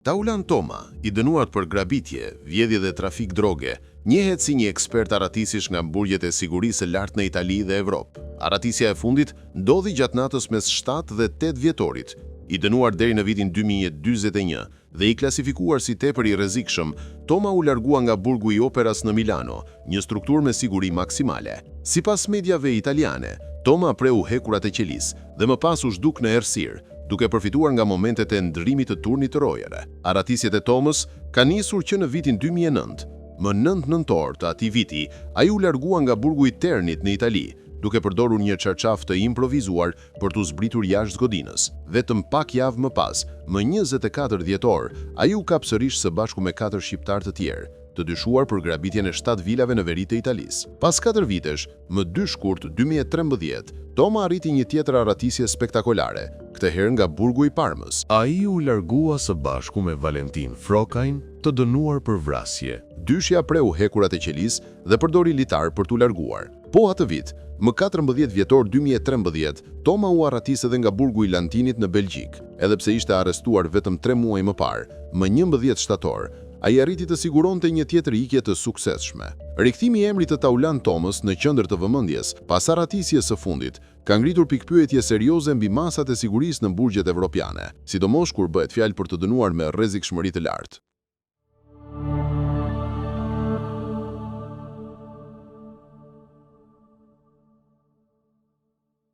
Taulant Toma, i dënuar për grabitje, vjedhje dhe trafik droge, njihet si një ekspert arratisjesh nga burgjet e sigurisë së lartë në Itali dhe Evropë. Arratisja e fundit ndodhi gjatë natës mes 7 dhe 8 dhjetorit. I dënuar deri në vitin 2041 dhe i klasifikuar si tepër i rrezikshëm, Toma u largua nga burgu i Operas në Milano, një strukturë me siguri maksimale. Sipas mediave italiane, Toma preu hekurat e qelisë dhe më pas u zhduk në errësirë, duke përfituar nga momentet e ndërrimit të turnit të rojeve. Arratisjet e Tomës kanë nisur që në vitin 2009. Më 9 nëntor të atij viti, ai u largua nga burgu i Ternit në Itali, duke përdorur një çarçaf të improvizuar për t'u zbritur jashtë godinës. Vetëm pak javë më pas, më 24 dhjetor, ai u kap sërish së bashku me katër shqiptarë të tjerë, të dyshuar për grabitjen e 7 vilave në veri të Italisë. Pas 4 vitesh, më 2 shkurt 2013, Toma arriti një tjetër arratisje spektakolare, këtë herë nga burgu i Parmës. Ai u largua së bashku me Valentin Frokajn, të dënuar për vrasje. Dyshja preu hekurat e qelisë dhe përdori litar për t'u larguar. Po atë vit, më 14 dhjetor 2013, Toma u arratis edhe nga burgu i Lantinit në Belgjikë. Edhe pse ishte arrestuar vetëm 3 muaj më parë, më 11 shtator, ai arriti të siguronte një tjetër ikje të suksesshme. Rikthimi i emrit të Taulant Tomës në qendër të vëmendjes, pas arratisjes së fundit, ka ngritur pikëpyetje serioze mbi masat e sigurisë në burgjet evropiane, sidomos kur bëhet fjalë për të dënuar me rrezikshmëri të lartë.